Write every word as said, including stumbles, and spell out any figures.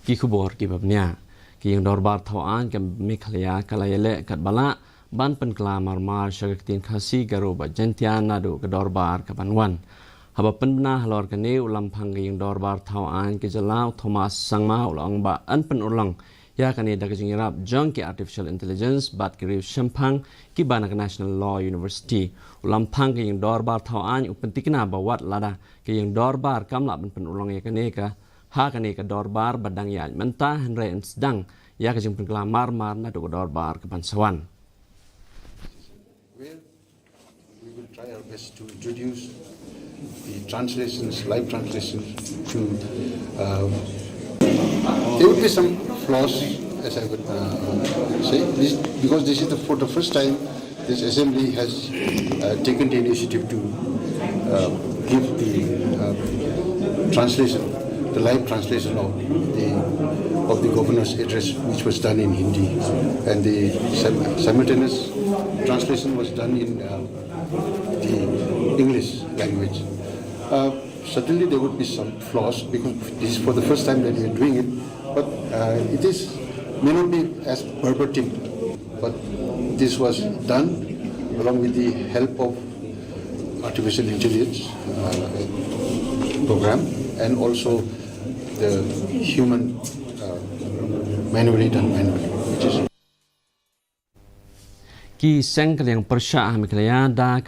Ki khubor ki babniah. Ki ïing dorbar thaw aiñ ka Meghalaya ka la ïaleh katba lah ban pynkylla marmar sha ka ktien Khasi, Garo bad Jaintia naduh ka dorbar ka ban wan. Haba pynbna halor kane, u lamphang ka ïing dorbar thaw aiñ ka jylla, u Thomas Sangma, u la ong ba yn pynurlong ïa kane da ka jingïarap jong ki artificial intelligence bad ki riew shemphang kiba na ka National Law University. U lamphang ka ïing dorbar thaw aiñ u pyntikna ba wat lada ka ïing dorbar kam lah ban pynurlong ïa kane ka ha kane ka dorbar ba dang ïaid mynta, hynrei yn sdang ïa ka jingpynkylla marmar naduh ka dorbar ka ban sa wan. Well, we will try our best to introduce the translations, live translations to. Um, there would be some flaws, as I would uh, say, this, because this is the, for the first time this assembly has uh, taken the initiative to uh, give the uh, translation, the live translation of the of the governor's address, which was done in Hindi, and the sim- simultaneous translation was done in uh, the English language. Uh, certainly, there would be some flaws because this is for the first time that we are doing it, but uh, it is may not be as verbatim, but this was done along with the help of artificial intelligence uh, program and also the human uh, manually done manually, which is Ki seng ka liang pyrshah ha Meghalaya da ka